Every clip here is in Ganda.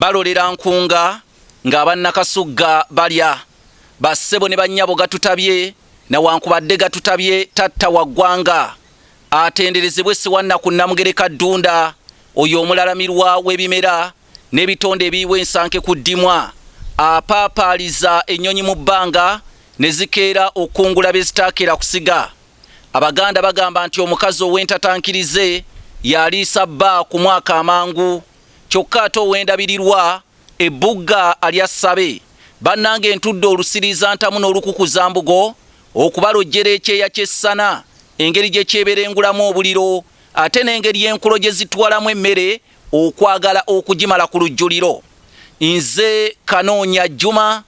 Balolera nkunga ng'aba Nakasugga balya. Bassebo ne bannyabo gatutabye nawankubadde gatutabye tatta wa ggwanga. Atenderezebwe Ssiwannaku Nnamugereka Ddunda oyo omulalamirwa w'ebimera n'ebitonde ebiyiwa ensanke ku ddimwa. Apaapaaliza ennyonyi mu bbanga ne zikeera okukungula bye zitaakeera kusiga. Abaganda bagamba nti omukazi ow'entatankirize y'aliisa bba ku mwaka amangu. Kyokka ate ow'endabirirwa ebbugga alya ssabe. Bannange ntudde olusiriiza ntamu n'olukukuza mbugo okubalojjera ekyeya ky'essana engeri gye kyeberengulamu obuliro ate n'engeri enkulo gye zitwalamu emmere okwagala okugimala ku lujjuliro. Nze Kanoonya Juma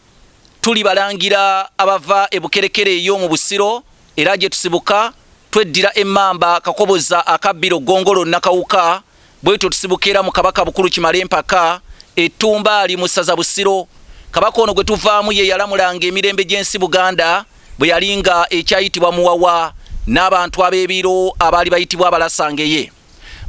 tuli balangira abava e Bukerekere eyo mu Busiro era gye tusibuka tweddira emmamba Kakoboza akabbiro Ggongolo Nakawuka Bwetyo tusibuka era mu Kabaka Bukulu Kimalempaka Ettumbaali mu ssaza Busiro. Kabaka ono gwe tuvaamu ye yalamulanga emirembe gy'ensi Buganda bwe yali nga ekyayitibwa Muwawa n'abantu ab'ebiro abaali bayitibwa Abalasangeye.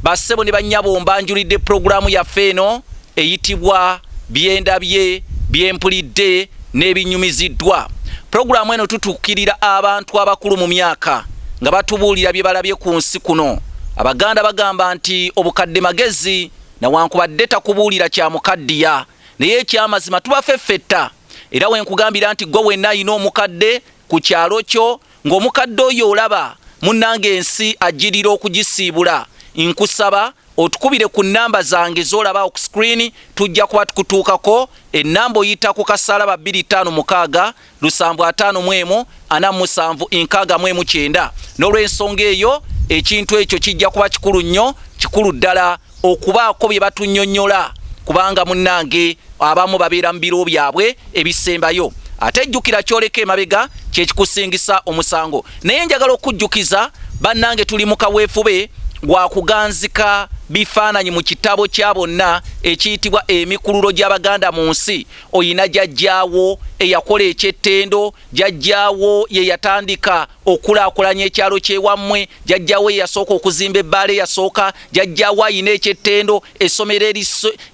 Bassebo ne bannyabo mbanjulidde pulogulaamu yaffe eno eyitibwa Byendabye, Byempulidde n'Ebinyumiziddwa. Pulogulaamu eno tutuukirira abantu abakulu mu myaka nga batubuulira bye balabye ku nsi kuno. Abaganda bagamba nti obukadde magezi nawankubadde takubuulira kya mukaddiya naye ekyamazima tubafeffetta era we nkugambira nti gwe wenna alina omukadde ku kyalo kyo ng'omukadde oyo olaba munnange ensi ajjirira okugisiibula nkusaba otukubire ku nnamba zange z'olaba awo ku screen tujja kuba tukutuukako ennamba oyita ku kasaalaba 256 751 47 69 n'olw'ensonga eyo ekintu ekyo kijja kuba kikulu nnyo kikulu ddala okubaako bye batunnyonnyola kubanga munnange abamu babeera mu biro byabwe ebisembayo ate jjukira kyoleka emabega kyekikusingisa omusango naye njagala okujjukiza bannange tuli mu kaweefube gwa kuganzika bifaananyi mu kitabo kya bonna ekiyitibwa emikululo gy'abaganda mu nsi oyina jajjaawo eyakola ekyettendo jajjaawo ye yatandika okulaakulanya ekyalo ky'ewammwe jajjaawo ye yasooka okuzimba ebbaala eyasooka jajjaawo ayina ekyettendo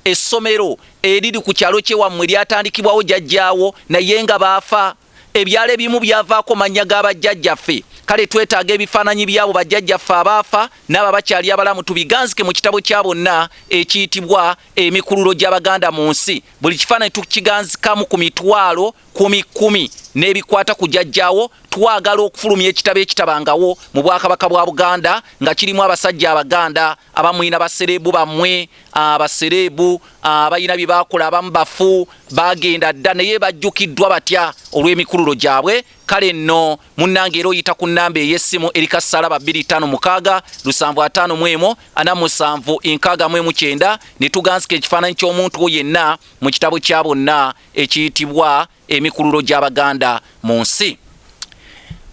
essomero eriri ku kyalo kyewammwe lyatandikibwawo jajjaawo naye nga baafa Ebyalo ebimu byavaako mannya ga bajjajjaffe. Kale twetaaga ebifaananyi by'abo bajjajjaffe abaafa n'abo abakyali abalamu tubiganzike mu kitabo kya bonna ekiyitibwa Emikululo gy'Abaganda mu nsi. Buli kifaananyi tukiganzikamu ku mitwalo kumi kumi n'ebikwata ku jjajjaawo. Twagala okufulumya ekitabo ekitabangawo mu Bwakabaka bwa Buganda nga kirimu abasajja Abaganda abamulina basereebu bammwe, abasereebu abalina bye baakola abamu bafu baagenda dda naye bajjukiddwa batya olw'emikululo gyabwe kale nno munnange era oyita ku nnamba ey'essimu eri kasaalaba 256 751 47 69 ne tugansika ekifaananyi ky'omuntu wo yenna mu kitabo kya bonna ekiyitibwa emikululo gy'abaganda mu nsi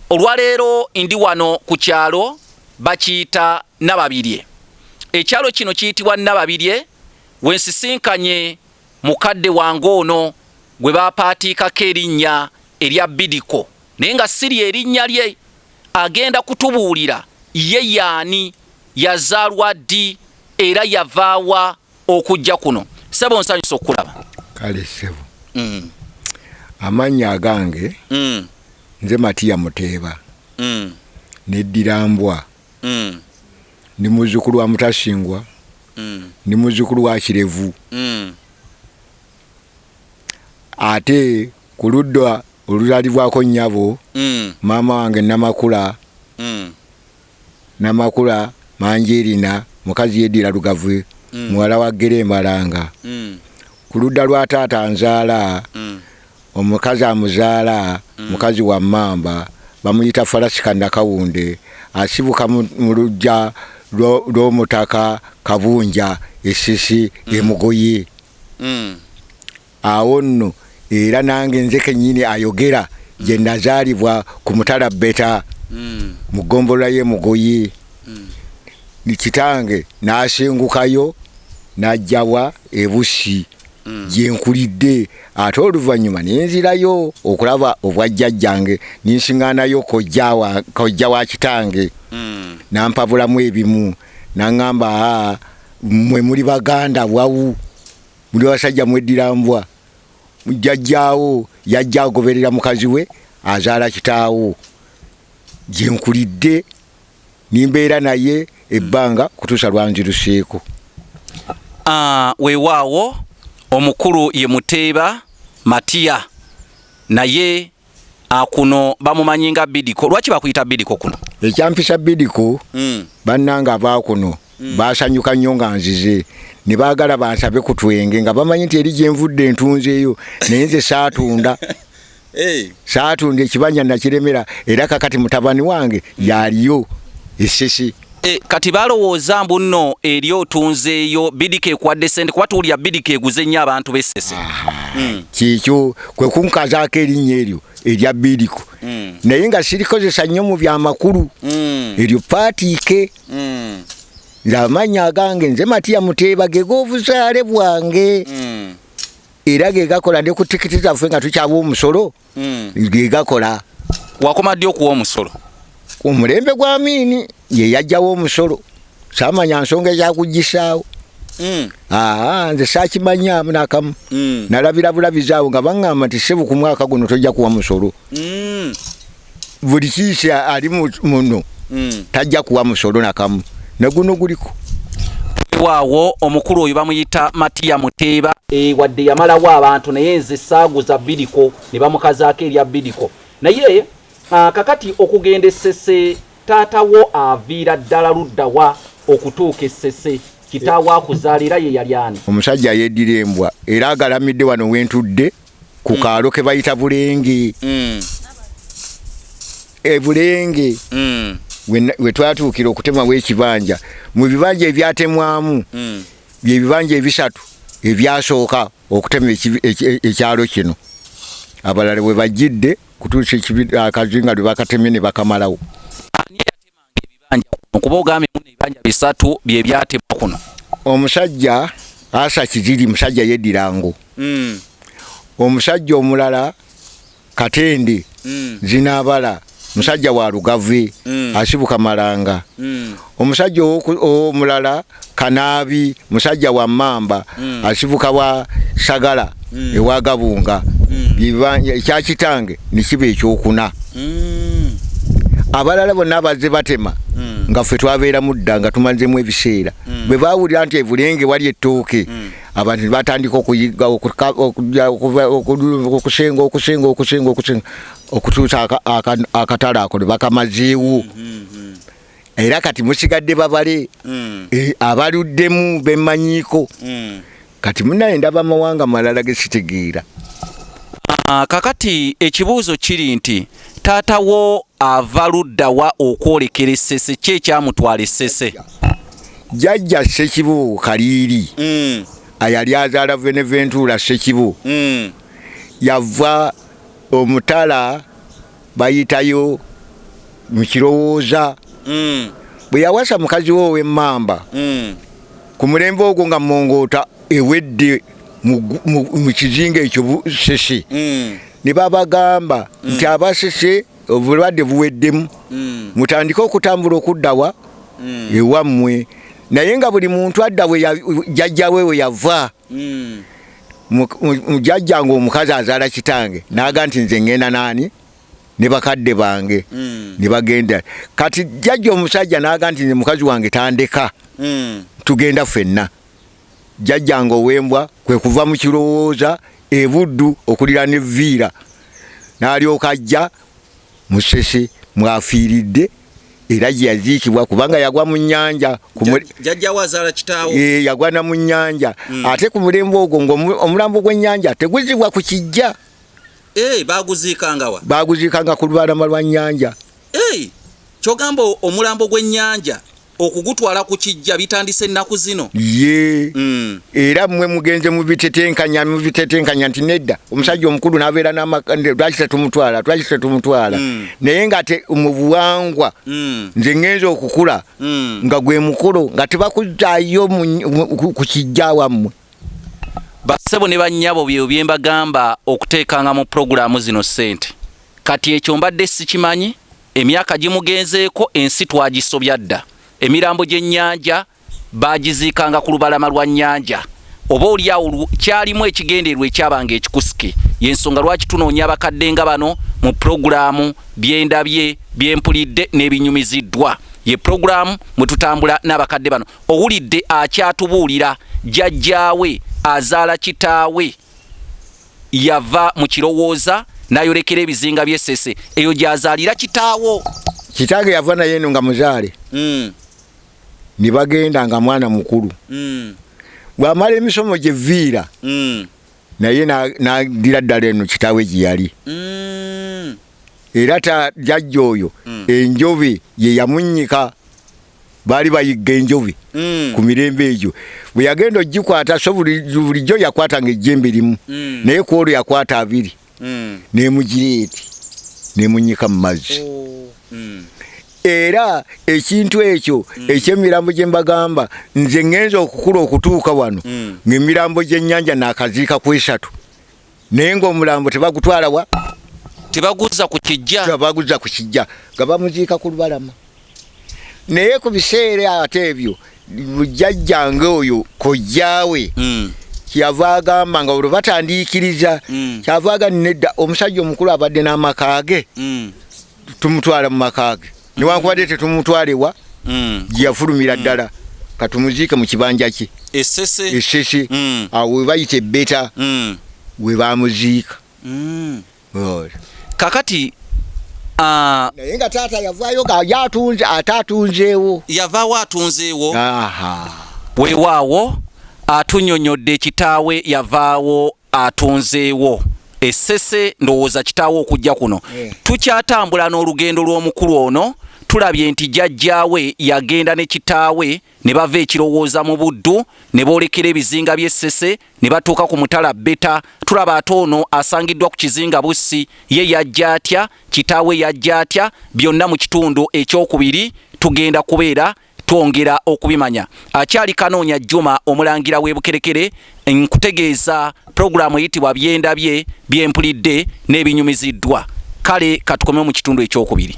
olwaleero ndi wano ku kyalo bakiyita Nababirye ekyalo kino kiyitibwa Nababirye wensisinkanye mukadde wange ono gwe bapaatiikako erinnya erya Bidiko naye nga siri erinnya lye agenda kutubuulira ye yaani yazaalwa ddi era yavaawa okujja kuno sebo nsanyusa okukulaba kale sebo mm. amannya agange mm. nze Matiya Muteeba mm. neddira mbwa mm. ndi muzzukulu wa Mutasingwa mm. ndi muzzukulu wa Kirevu mm. ate ku ludda oluzaalibwako nnyabo mm. maama wange Namakula mm. Namakula Manjeerina mukazi yeddira Lugavu mm. muwala wa Ggere Mbalanga mm. ku ludda lwa taata nzaala mm. Omukazi amuzaala mukazi wa Mmamba bamuyita Falasika Nakawunde asibuka mu luggya lw'Omutaka Kabunja e Ssisi e Mugoye. Awo nno era nange nze kennyini ayogera gye nazaalibwa ku Mutala Bbeta mu ggombolola y'e Mugoye. Kitange n'asengukayo n'ajja wa e Bussi. mm. gye nkulidde ate oluvannyuma ne nzirayo okulaba obwajjajjange ne nsiŋŋaanayo kojja wa kitange mm. n'ampabulamu ebimu n'aŋŋamba aa mmwe muli baganda wawu Muli basajja mweddira mbwa. Jjajjaawo yajja agoberera mukazi we azaala kitaawo, gye nkulidde nimbeera naye ebbanga kutuusa lwanziruseeko. Weewaawo omukulu ye Muteeba Matiya, naye kuno bamumanyi nga Bidiko. Lwaki bakuyita Bidiko kuno? Ekyampisa Bidiko, bannange abaakuno basanyuka nnyo nga nzize, ne baagala bansabe ku twenge nga bamanyi nti eri gye nvudde ntunzeeyo, naye nze saatunda. Saatunda ekibanja nakiremera, era kakati mutabani wange yaliyo Essese. Kati balowooza mbu nno eri otunzeeyo, Bidiko ekuwadde sente, kuba tuwulira Bidiko eguze nnyo abantu b'Essese. Kyekyo kwe kunkazaako erinnya eryo erya Bidiko, naye nga sirikozesa nnyo mu byamakulu. Eryo paatiike. Nze amannya agange nze Matiya Muteeba, ge g'obuzaale bwange, era ge gakola ne ku tikiti zaffe nga tukyawa omusolo, ge gakola. Wakoma ddi okuwa omusolo? Omulembe gwa Amiini ye yajjawo omusolo, saamanya nsonga ezakugisaawo. Aa, nze saakimanyaamu nakamu. Nalabira bulabizi awo nga baŋŋamba nti ssebo, ku mwaka guno tojja kuwa musolo. Buli kiisi ali muno tajja kuwa musolo nakamu, ne guno guliko. Waawo omukulu oyo bamuyita Matiya Muteeba. Wadde yamalawo abantu, naye nze saaguza Bidiko ne bamukazaako erya Bidiko. Naye kakati okugenda Essese, taata wo aviira ddala luddawa okutuuka Essese? Kitaawo akuzaala era ye yali ani? Omusajja yeddira embwa, era agalamidde wano wentudde ku kaalo ke bayita Bulenge. Ebulenge we twatuukira okutemawo ekibanja. Mu bibanja ebyatemwamu, bye bibanja ebisatu ebyasooka okutema ekyalo kino. Abalala bwe bajjidde kutuusa akazinga lwe bakatemye ne bakamalawo. Ani yatemanga ebibanja kuno? Kuba ogambye muno ebibanja bisatu bye byatemwa kuno. Omusajja Asa Kiziri, musajja yeddirango. Omusajja omulala Katende Zinaabala, musajja wa Lugave, asibuka Malanga. Omusajja omulala Kanaabi, musajja wa Mamba, asibuka wa Sagala ewa Gabunga. Ekya kitange ne kiba ekyokuna. Abalala bonna abazze batema nga ffe twabeeramu dda, nga tumazeemu ebiseera. Bwe baawulira nti Ebulenge wali ettooke, abantu ne batandika okuyiga, okusenga, okusenga, okusenga, okusenga, okutuusa akatale ako ne bakamazeewo. Era kati musigadde babale abaluddemu bemmanyiiko. Kati munaye ndaba amawanga malala ge sitegeera. Kakati ekibuuzo kiri nti taata wo ava ludda wa okwolekera Essese? Ki ekyamutwala Essese? Jjajja Ssekibu Kaliiri, ayali azaala Veneventura Ssekibu, yava omutala bayitayo mu Kirowooza. Bwe yawasa mukazi we ow'Emmamba, ku mulembe ogwo nga Mongoota ewedde mu kizinga ekyo Sese, ne babagamba nti Abasese obulwadde buweddemu, mutandike okutambula okuddawa ewammwe. Naye nga buli muntu adda jjajjawe we yava. Jjajjange omukazi azaala kitange n'aga nti nze ŋŋenda naani ne bakadde bange, ne bagenda. Kati jjajja omusajja n'aga nti nze mukazi wange tandeka, tugenda ffenna. Jjajjange ow'embwa kwe kuva mu Kirowooza Ebuddu okuliraana Evviira, n'alyoka ajja mu Ssese mwafiiridde, era gye yaziikibwa, kubanga yagwa mu nnyanja. Jjajjawo azaala kitaawo? Yagwa na mu nnyanja. Ate ku mulembe ogwo ng'omulambo gw'ennyanja teguzibwa ku kijja. Baguziikangawa? Baguziikanga ku lubalama lwa nnyanja. Kyogamba omulambo gw'ennyanja okugutwala ku kijja bitandise ennaku zino? Ye. Era mmwe mugenze mubitetenkanya, mubitetenkanya nti nedda, omusajja omukulu n'abeera, lwaki tetumutwala, lwaki tetumutwala? Naye nga te mu buwangwa, nze ŋŋenza okukula nga gwe mukulu nga tebakuzaayo ku kijja wammwe. Bassebo ne bannyabo, bye bye mbagamba okuteekanga mu pulogulaamu zino ssente. Kati ekyo mbadde sikimanyi. Emyaka gimugenzeeko, ensi twagisobya dda. Emirambo gy'ennyanja bagiziikanga ku lubalama lwa nnyanja. Oba oliawo kyalimu ekigendererwa ekyabanga ekikusike. Yensonga lwaki tunoonya abakadde nga bano mu pulogulaamu Byendabye, Byempulidde n'Ebinyumiziddwa. Ye pulogulaamu mwe tutambula n'abakadde bano. Owulidde akyatubuulira jjajjaawe azaala kitaawe yava mu Kirowooza n'ayolekera ebizinga by'e Ssese, eyo gy'azaalira kitaawo. Kitange yava naye eno nga muzaale. Ne bagenda nga mwana mukulu. Bw'amala emisomo gye Viira, naye n'addira ddala eno kitaawe gye yali. Era ta jjajja oyo enjobe ye yamunnyika. Baali bayigga enjobe ku mirembe egyo. Bwe yagenda ogikwata, so bulijjo yakwatanga ejjembe limu, naye ku olwo yakwata abiri, n'emugira eti n'emunnyika mu mazzi. Oh. Era ekintu ekyo eky'emirambo gye mbagamba, nze ŋŋenza okukula okutuuka wano, ng'emirambo gy'ennyanja naakaziika ku esatu, naye ng'omulambo tebagutwala wa? Tebaguzza ku kijja. Tebaguzza ku kijja, nga bamuziika ku lubalama. Naye ku biseera ate ebyo, jjajjange oyo kojjaawe kyeyava agamba nga olwo batandiikiriza, kyava aga nedda, omusajja omukulu abadde n'amaka ge, tumutwala mu maka ge, newankubadde tetumutwalewa gye yafulumira ddala, katumuziike mu kibanja kye. Essese. Essese. Awo we bayita ebbeta, we bamuziika. Kakati naye nga taata yavaayo nga yatunze, ate atunzeewo. Yavaawo atunzeewo. Aha. Weewaawo atunyonyodde kitaawe yavaawo atunzeewo Essese, ndowooza kitaawe okujja kuno. Tukyatambula n'olugendo lw'omukulu ono. Tulabye nti jjajjaawe yagenda ne kitaawe ne bava Ekirowooza mu Buddu ne boolekera ebizinga by'Essese ne batuuka ku mutala Bbeta. Tulaba ate ono asangiddwa ku kizinga Bussi. Ye yajja atya? Kitaawe yajja atya? Byonna mu kitundu ekyokubiri tugenda kubeera twongera okubimanya. Akyali Kanoonya Juma, omulangira w'e Bukerekere, nkutegeeza pulogulaamu eyitibwa Byendabye, Byempulidde n'Ebinyumiziddwa. Kale katukome mu kitundu ekyokubiri.